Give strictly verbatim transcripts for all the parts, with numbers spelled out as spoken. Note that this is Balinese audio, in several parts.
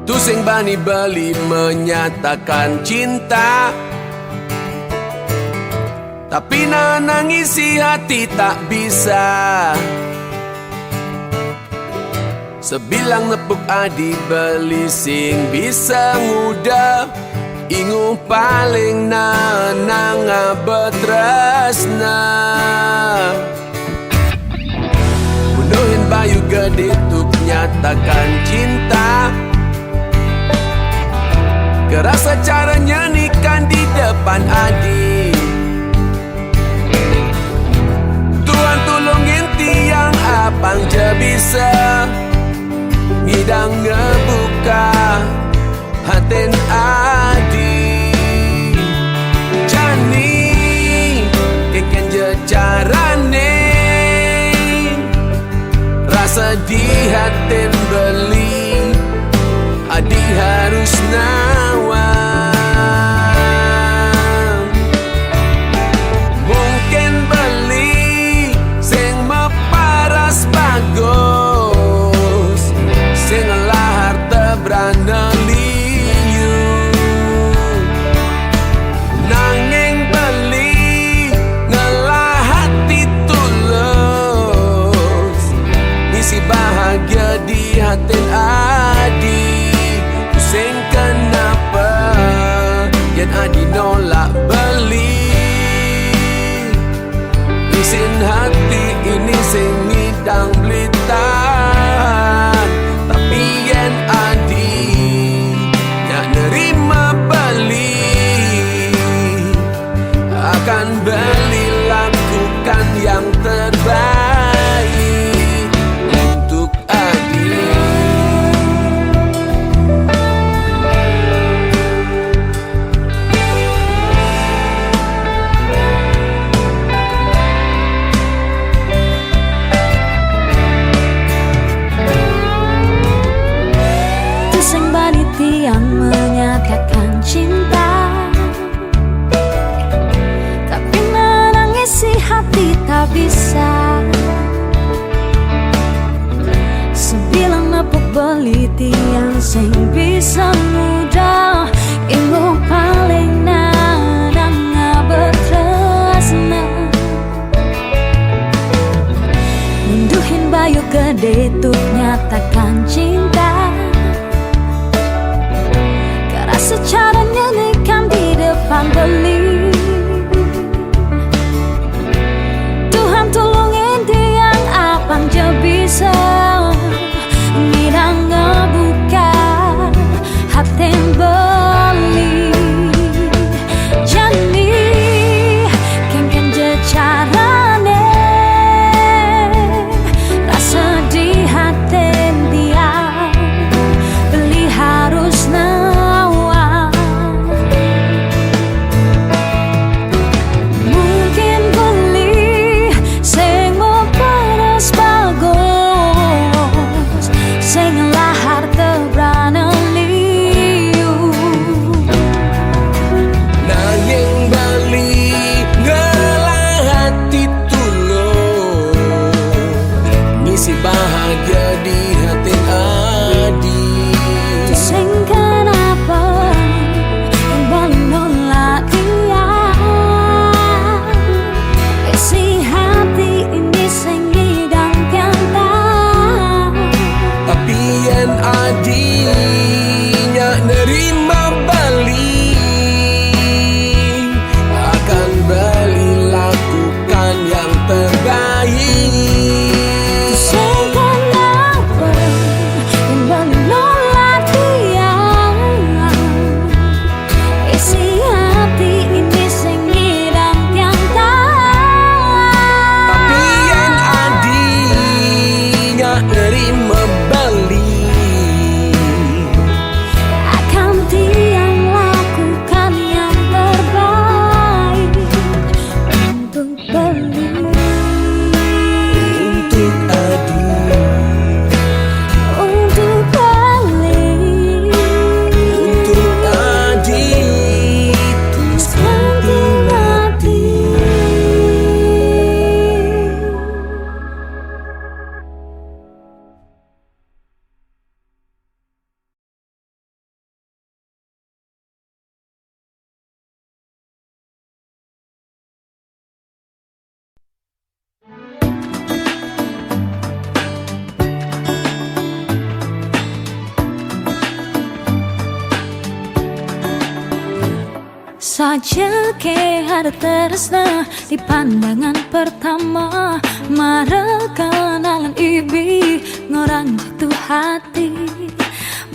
Tu seng bani beli menyatakan cinta, tapi nanang isi hati tak bisa. Sebilang nepuk adi beli sing bisa nguda, ingu paling nanang betresna. Bunuhin bayu gede tuk nyatakan cinta. Kerasa caranya nikah di depan adi. Tuhan tulungin tiang apang je bisa ngidang ngebuka hatin adi. Jani kengken je carane rasa di hatin beli adi harus nawang. Mungkin beli sing meparas bagus, sing lahar tebrana liu. Nanging beli ngelah hati tulus, ngisi bahagia di hatin adi. Sing kenapa yen adi nolak beli? Isin hati ini sing ngidang blitan. Tapi yen adi nyak nerima beli, akan beli lakukan yang terbaik untuk adi. Tu sing bani tiang menyatakan cinta, tapi nanang isi hati tak bisa. Sebilang nepuk beli tiang sing bisa mudah, ilmu paling nanang betresna. Munduhin bayu gede tuk nyatakan cinta. Kerasa caranya nikam di depan beli. Tuhan tulungin tiang apang je bisa ngidang ngebuka hatin beli. Jani kengken je carane rasa di hatin tiang Saja ke ada tresna di pandangan pertama, mara kenalan ibi ngorang jatuh hati.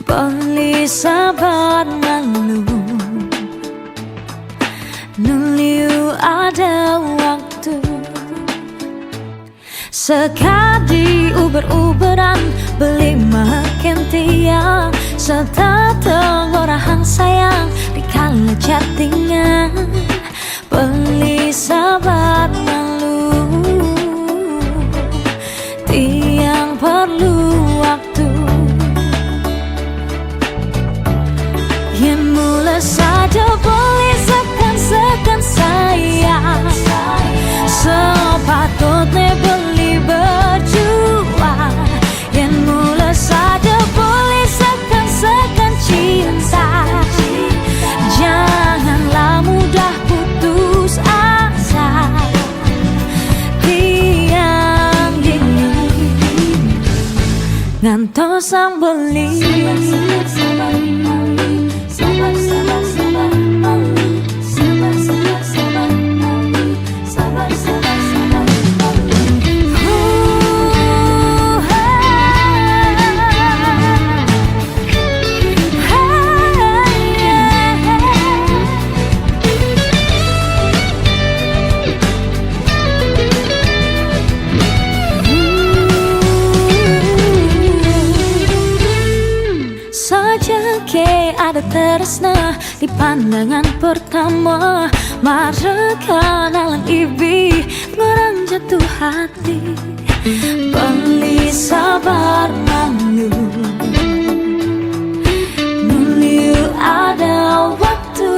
Beli sabar malu, nuliu ada waktu. Sekadi uber-uberan beli makin tiang, serta tenggorahang sayang di kala chattingan. Beli sabar malu, tiang perlu waktu. Yen mula saja boleh sekan-sekan sayang, sepatutnya beli berjuang. Yen mula saja boleh sekan-sekan cinta, janganlah mudah putus asa. Tiang dingin ngantos sang beli. Saja ke ada tresna di pandangan pertama, mara kenalan ibi ngorang jatuh hati. Beli sabar malu, nuliu ada waktu.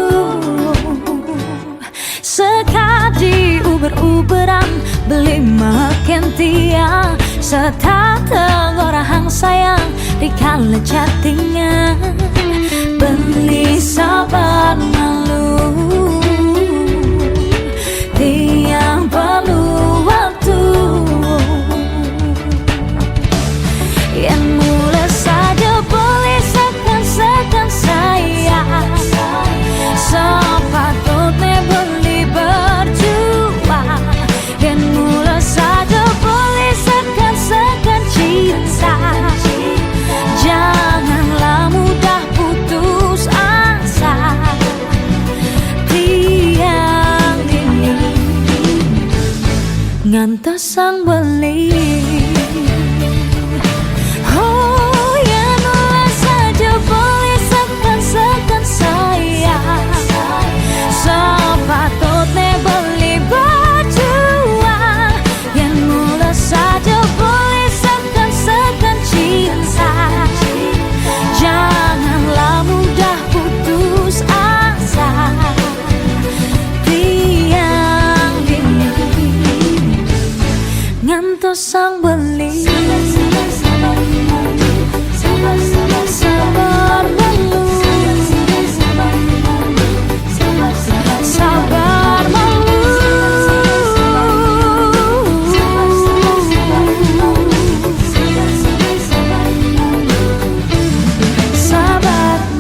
Sekadi uber-uberan beli makin tiang, serta tenggorahang sayang di kala chattingan. Beli sabar malu, tiang perlu waktu. Yen mula saja boleh sekan-sekan sayang, sepatutnya beli berjuang. Yen mula saja boleh sekan-sekan cinta, janganlah mudah putus asa. Tiang dingin ngantos sang beli. Oh, yen mula saja boleh sekan-sekan sayang, sepatutnya beli berjuang. Yen mula saja boleh sekan-sekan cinta, janganlah mudah putus asa. Tiang dingin ngantos sang beli. Sabar malu, sabar malu, sabar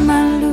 malu.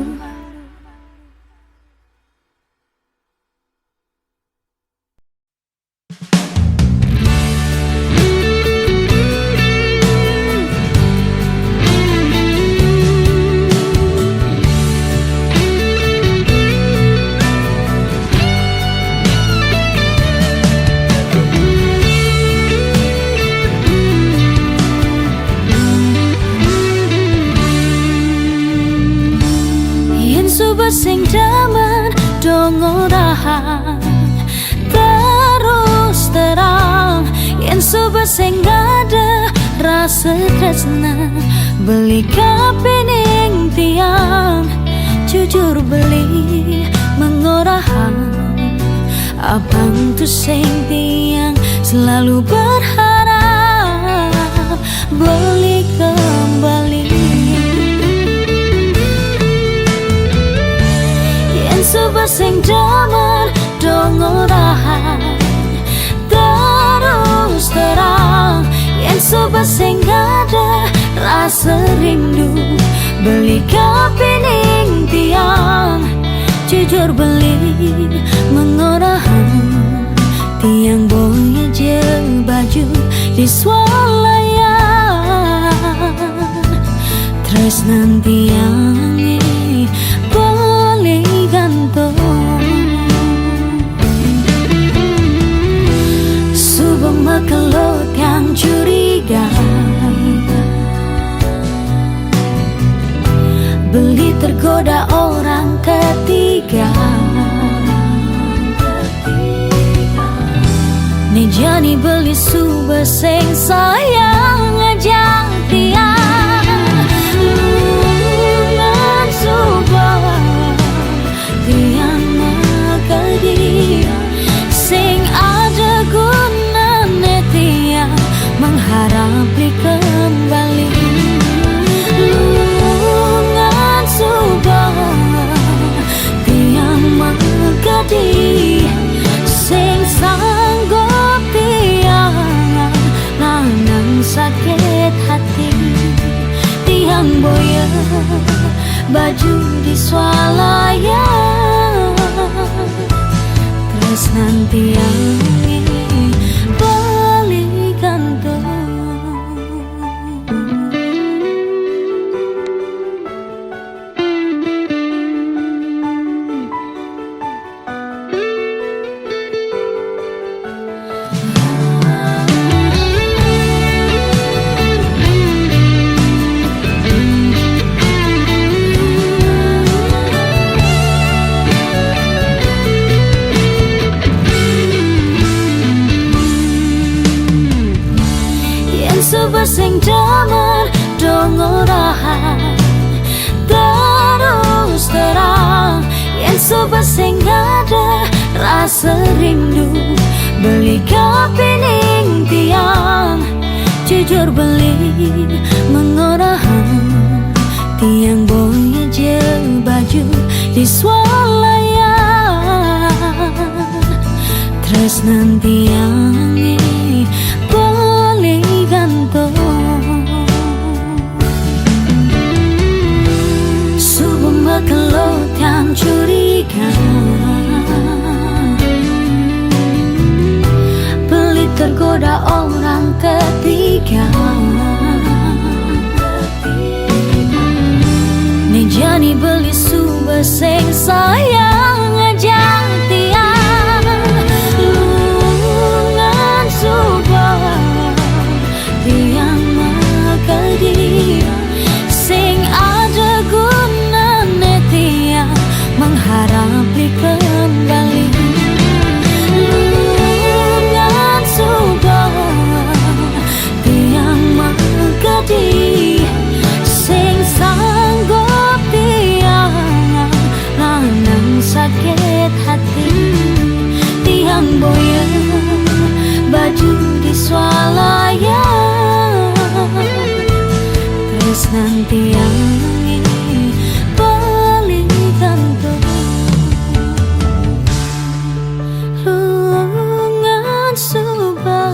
Yen suba sing demen dong orahan, terus terang. Yen suba sing ada rasa tresna, beli kapining tiang, jujur beli mengorahan. Abang tu sing tiang selalu berharap beli kembali. Yen suba sing demen dong orahan, terus terang. Yen suba sing ada rasa rindu, beli kapining tiang, jujur beli Mengorahang tiang boya je baju di sualayan. Tresnan tiang ni boleh gantung. Suba mekelo tiang curiga. Beli tergoda orang ketiga. Ni jani beli suba sing sayang aja tiang. Lungan suba tiang makadi, sing ada gunane tiang mengharap dikembali. Lungan suba tiang makadi, sing sanggup tiang nanang sakit hati. Tiang boya baju di sualayan. Tresnan tiang ni boleh gantung. Yen suba sing demen dong orang terus terang, yen suba sing ada rasa rindu, beli kapining tiang jujur beli mengorahang. Tiang boya je baju di sualayan. Tresnan tiang ni boleh gantung. Suba mekelo tiang curiga. Beli tergoda orang ketiga. Ni jani beli suba sing sayang aja tiang. Lungan suba tiang makadi, sing ada gunane tiang mengharap dikembali. Lungan suba tiang makadi, sing sanggup tiang nanang sakit hati. Tiang boya baju di sualayan. Tresnan tiang ni boleh gantung. Lungan suba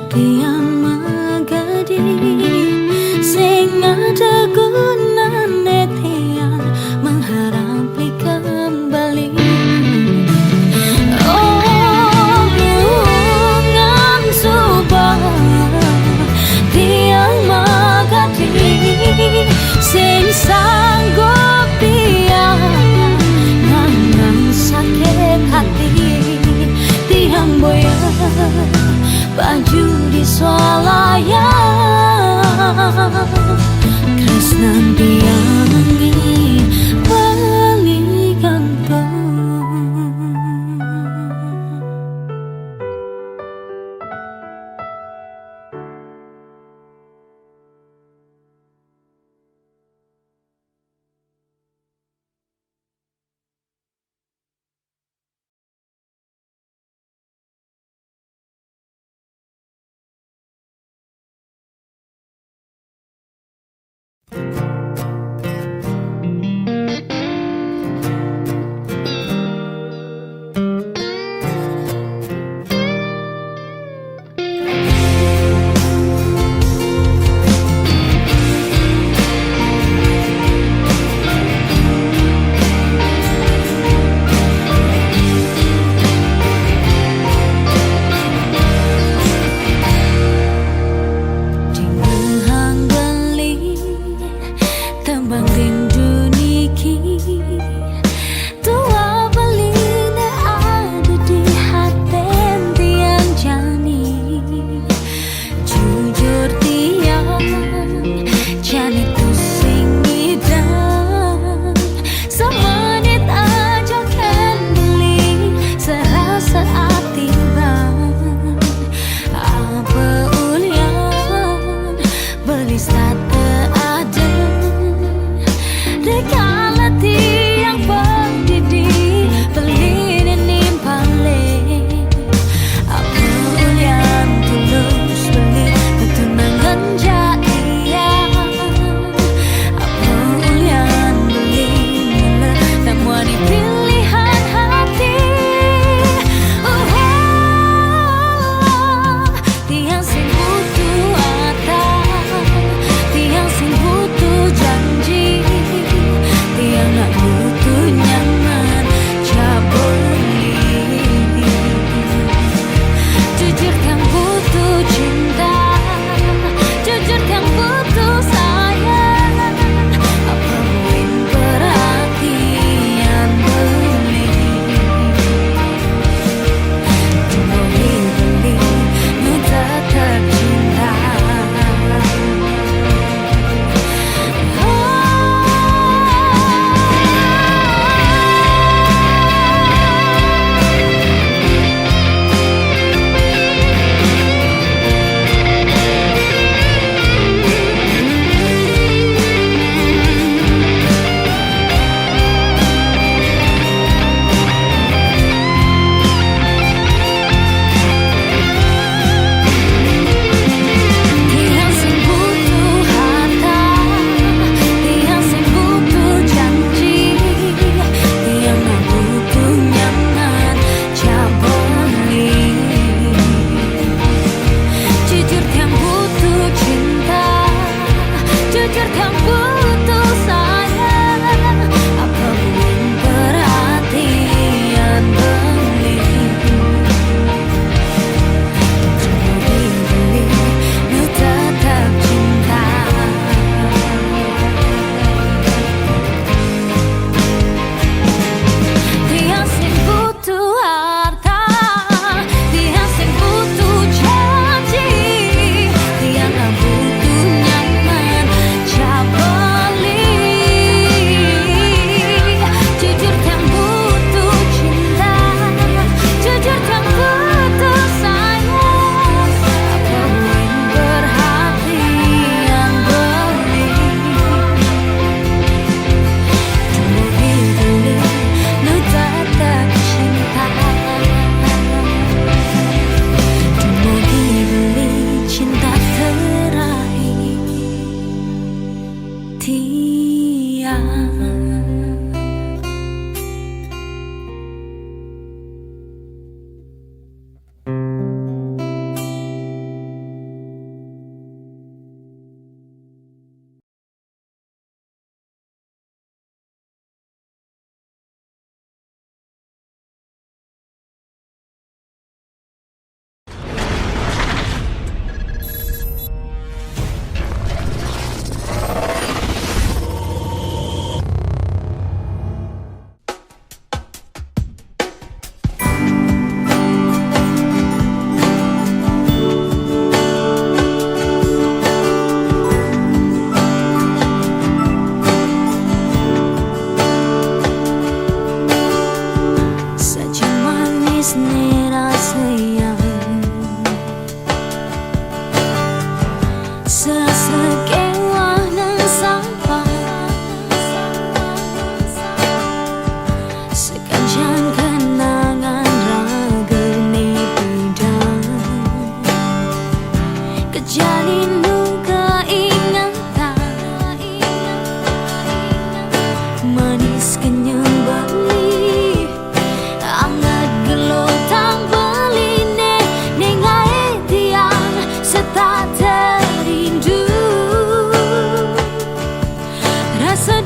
tiang makadi, sing ada gunane tiang mengharap dikembali. Oh, lungan suba tiang makadi, sing sanggup tiang nanang sakit hati. Tiang boya baju di sualayan. Tresnan tiang ni boleh gantung.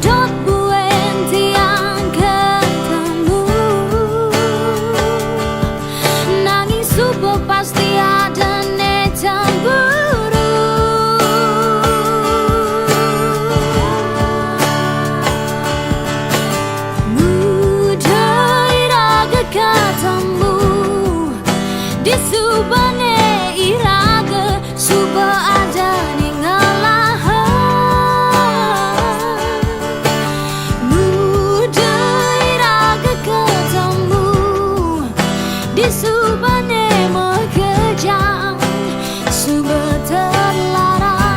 Dot buen tiang ketemu, nanging suba pasti ada ne cemburu. Muda iraga ketemu, di subane iraga suba ada ne ngelaha. Muda iraga ketemu, di subane makejang suba terlarang.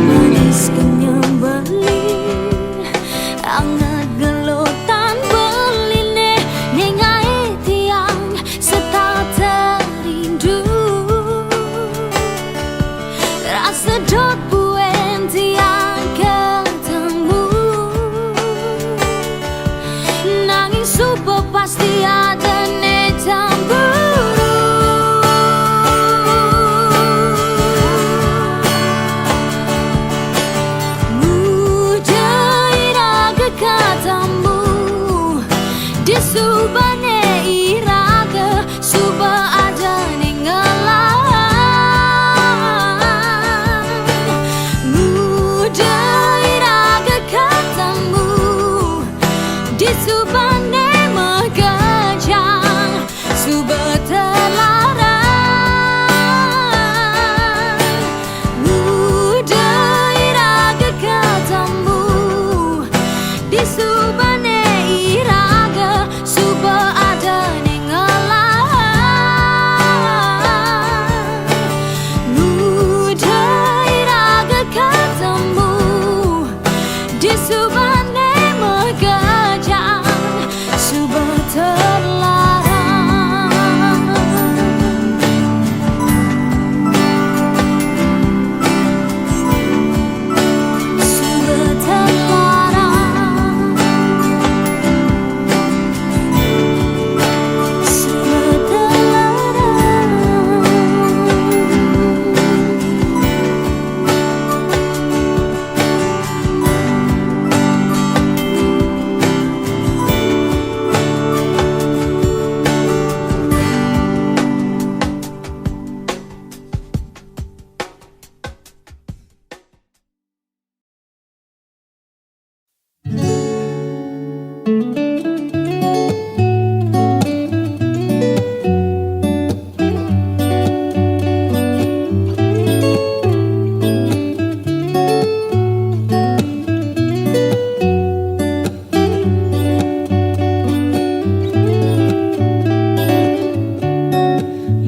Manis kenyang beli, angat gelotan beline, ningai tiang serta terindu. Rasa dot buen tiang ketemu, nanging suba pasti ada ne cemburu. Muda iraga ketemu, di subane iraga suba ada ne ngelaha. Muda iraga ketemu, di subane makejang suba terlarang. Muda iraga ketemu, di subane iraga suba ada ne ngelaha. Muda iraga ketemu, di subane makejang suba terlarang. Suba terlarang. Suba terlarang.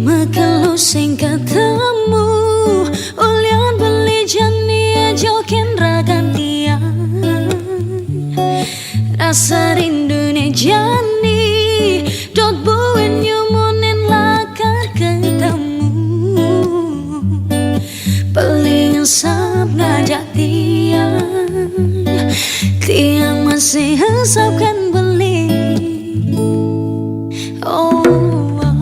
Makalu sing ketemu, ulian beli jani ajokin ragan tiang. Rasa rindu ne jani, dot buen nyumunin lakar ketemu. Beli ngesap ngajak tiang, tiang masih ngesapkan beli. Oh, oh.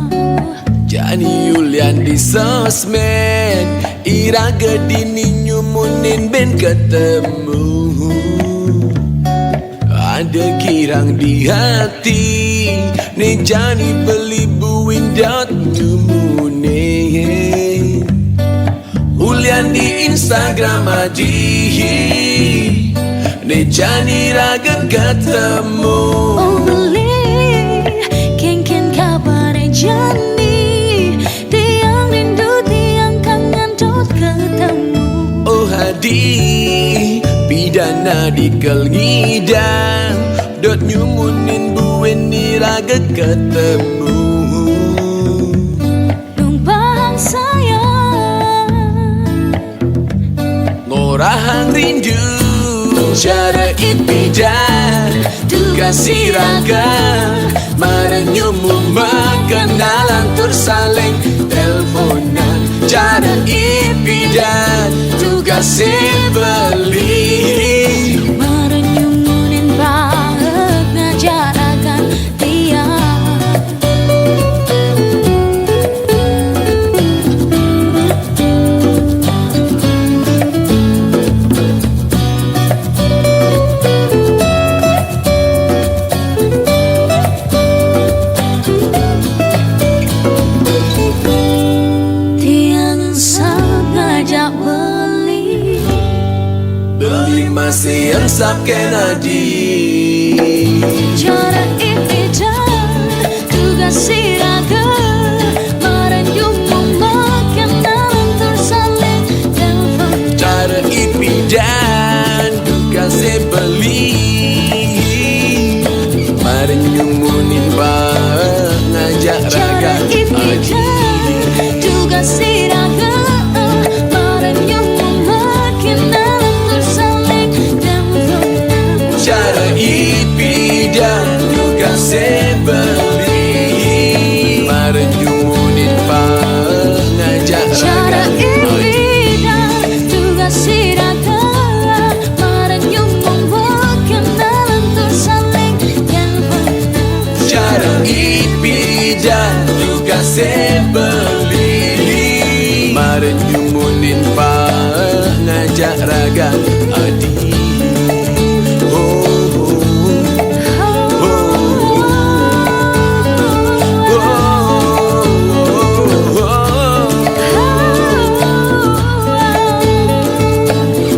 Jani ulian di sosmed, iraga dini nyumunin ben ketemu. Ada girang di hati, ne jani beli buin dot nyumunin. Ulian di Instagram adi, ne jani ragan ketemu. Oh, beli, ken ken kabar jani, tiang rindu, tiang kangen dot ketemu. Oh, adi, pidana di kel ngidang, dot nyumunin buen iraga ketemu. Numpang sayang, ngorahang rindu. Cara ipidan duga siraga, maranyumu makenalan tur saling telponan. Cara ipidan duga sebeli, maranyumunin banget ngajak ragan tiang. Tiang sangajak beli, beli masih yang sap kena di. Cara ipidan duga siraga, maranyumu makenalan tur saling telpon. Cara ipidan duga sebeli, maranyumunin ba ngajak ragan ipidan duga siraga, maranyumu makenalan tur saling telpon. Cara ipidan duga sebeli, maranyumunin ba ngajak ragan ipidan duga siraga, maranyumu makenalan tur saling telpon. Cara ipidan duga sebeli, maranyumunin ba ngajak ragan adi. Oh, oh, oh, oh.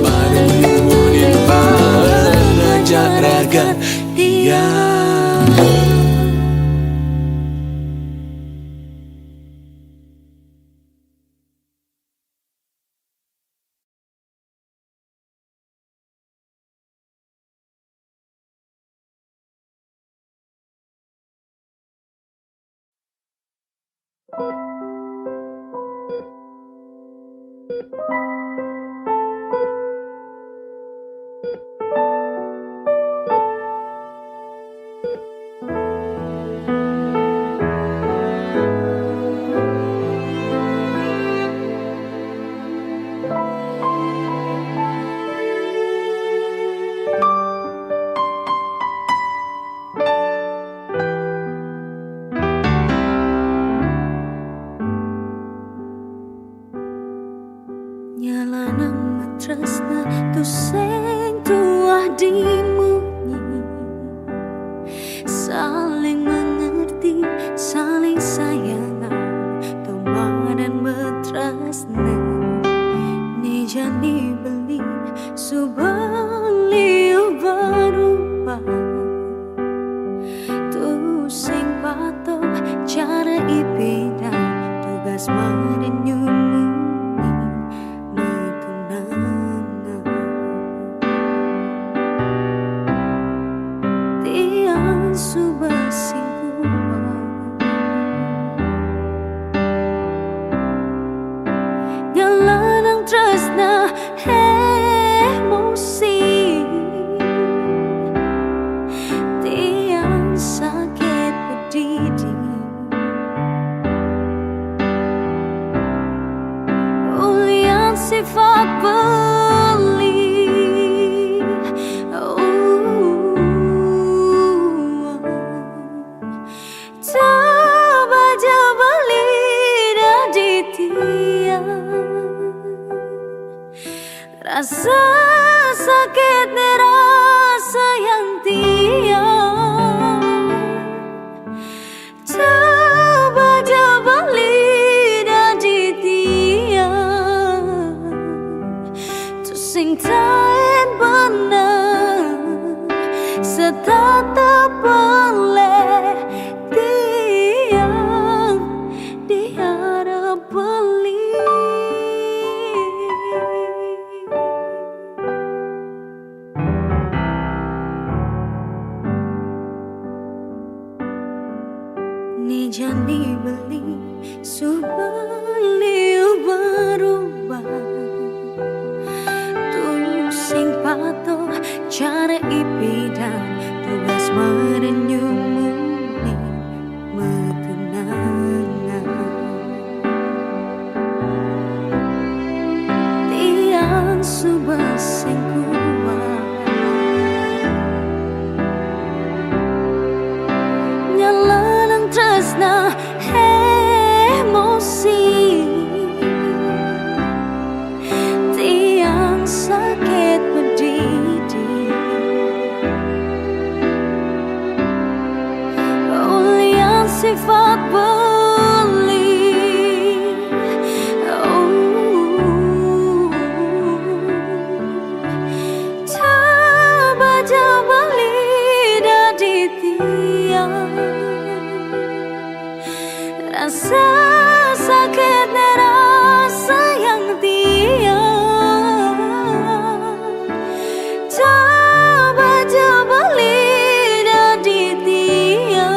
Maranyumunin ba ngajak ragan tiang. Nya lanang matresna tusing tuah di munyi. Saling mengerti, saling sayang, tomadan matresna. Ni jani beli suba liu berubah. Tusing patuh cara ipidan dugas maranyumunin makenalan. Tiang suba singkuan. Nya lanang tresna emosi. Tiang sakit pedidi. Ulian sifat beli. Uh, coba ja beli dadi tiang. Rasa sakit ni rasa yang tiang. Coba ja beli dadi tiang. Tusing taen beneh, setata peleh tiang diharap beli. Ni jani beli suba liu berubah. Tusing patuh Cara ipi dan tugas merenung muni metunangan. Tiang suba sing kuat. Nyalalang tresna emosi. Tiang sakit pedidi. Ulian sifat beli. Oh. Coba jabali dadi tiang. Rasa sakit ne rasa yang tiang. Coba jabali dadi tiang.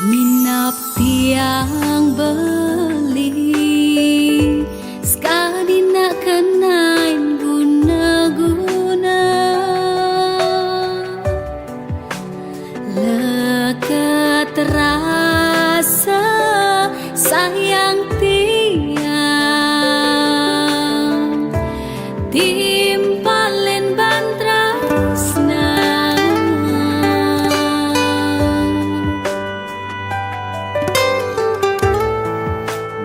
Minab tiang beli, sekadi nak kenain guna-guna. Leket rasa sayang tiang, timpalen ban tresna.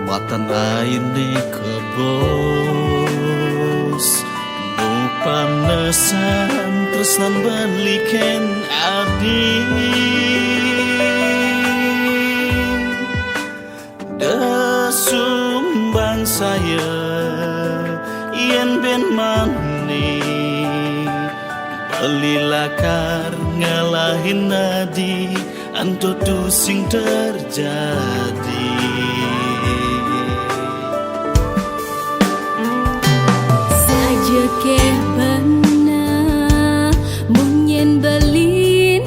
Matan ain di kebos, nu pamnesan tresnan beliken adi. Desumban saya yen ben mani, beli lakar ngalahin adi, antu tusing terjadi. Saja keh beneh, munyin beline,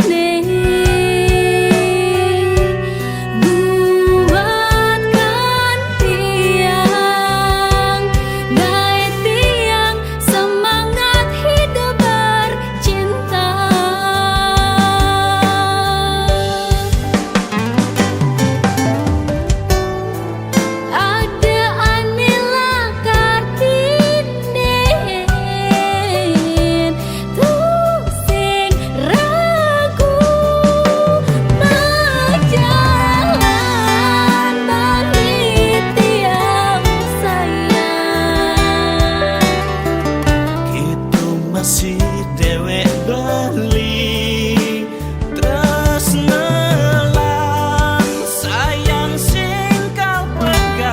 nguatkan tiang, gae tiang semangat hidup ber cinta. Ada ane lakar tinen, tusing ragu, majalan balik tiang sayang. Kitu masih dewek beli, tresna lan sayang sing kapegat.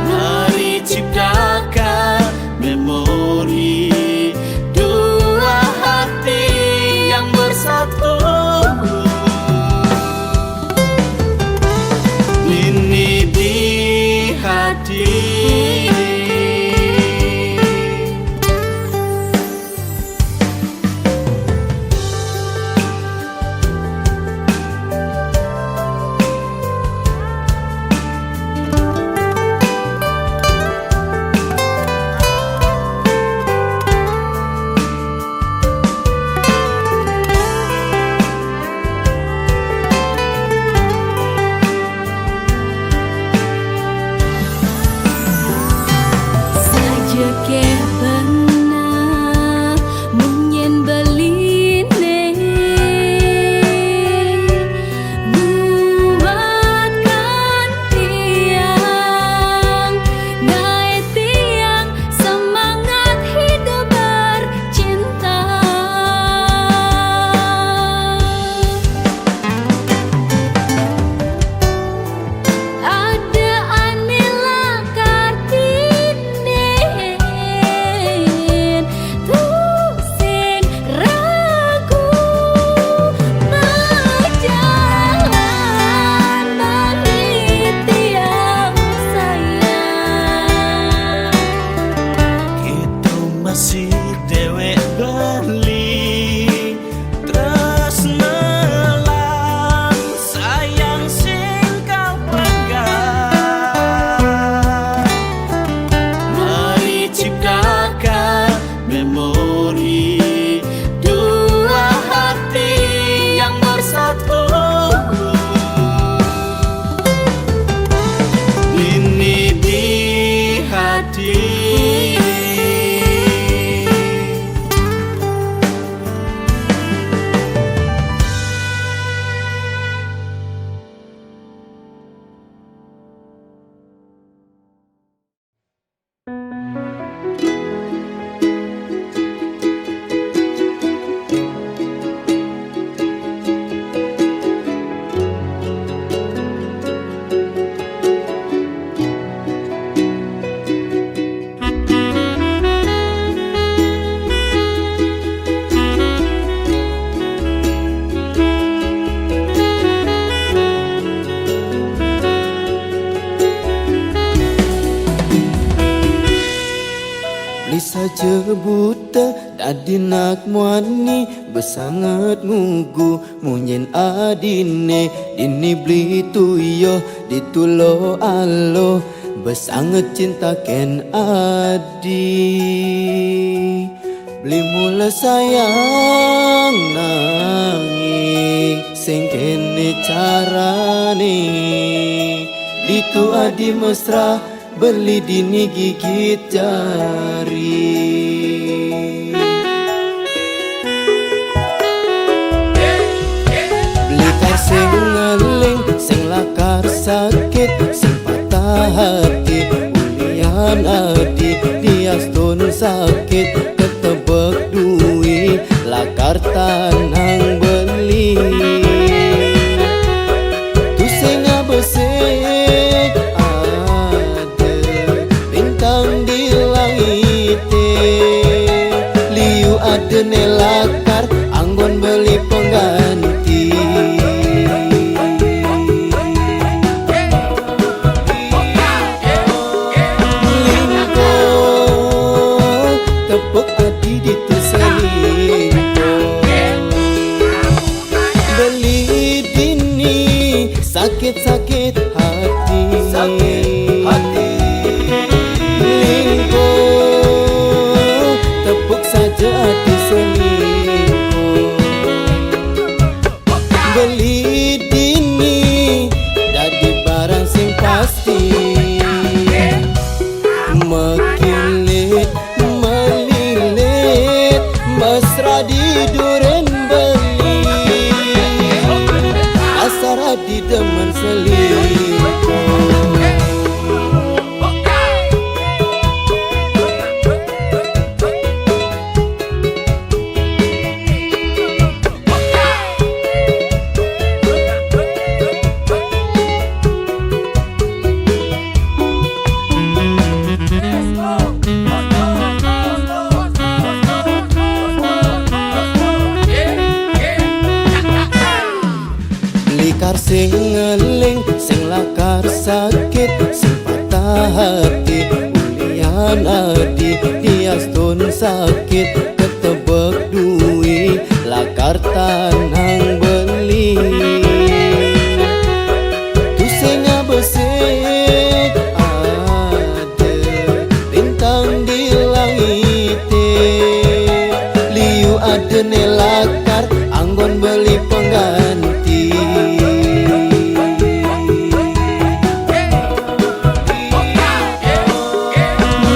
Mari ciptakan memori dua hati yang bersatu. Ini di hati. Saja keh beneh, munyin beline, nguatkan tiang, gae tiang semangat hidup bercinta. Ada ane lakar tinen, tusing ragu, majalan balik tiang sayang. Kitu masih dewek beli, tresna lan sayang sing kapegat. Mari ciptakan memori dua hati yang bersatu. Ini di hati. Aja buta dadi nak muani, besanget ngugu munyin adine, dini beli tuyo ditulo alo, besanget cinta ken adi. Beli mula sayang nanging sing kene carane, ditu adi mesra beli dini gigit jari. Beli kar sing ngeling, sing lakar sakit, sing patah hati, ulian adi diastun sakit, ketebek dui lakar tanang beli. Tu sing ngabesik ade bintang di langite, liu ade ne lakar anggon beli pengganti. Lingko tepuk adi ditu selingko. Beli dini sakit-sakit hati. Sakit hati. Lingko tepuk saja adi selingko. Beli dini dadi barang sing pasti. Mekilit melilit mesra di duren beli, asar adi demen selingkuh. Likar sing ngeling, sing lakar sakit, sing patah hati, ulian adi diastun sakit, ketebek dui lakar tanang beli. Tu sing ngabesik ade bintang di langite, liu ade ne lakar anggon beli pengganti.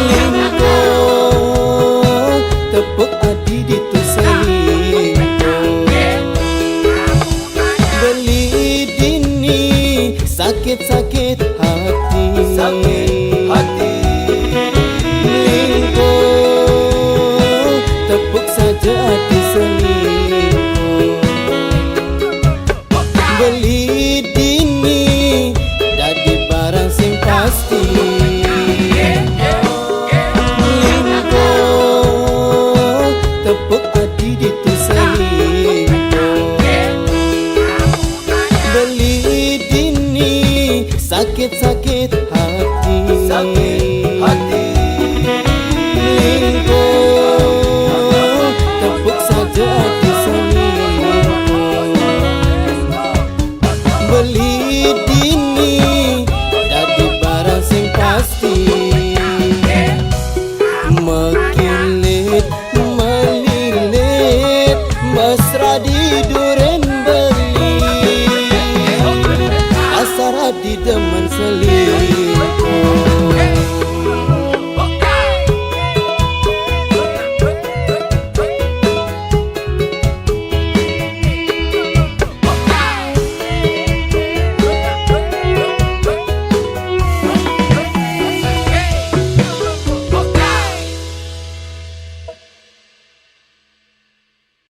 Lingko tepuk adi ditu selingko. Beli dini sakit-sakit hati. Sakit hati. Lingko tepuk saja adi selingko. Beli dini dadi barang sing pasti. Lingko tepuk adi ditu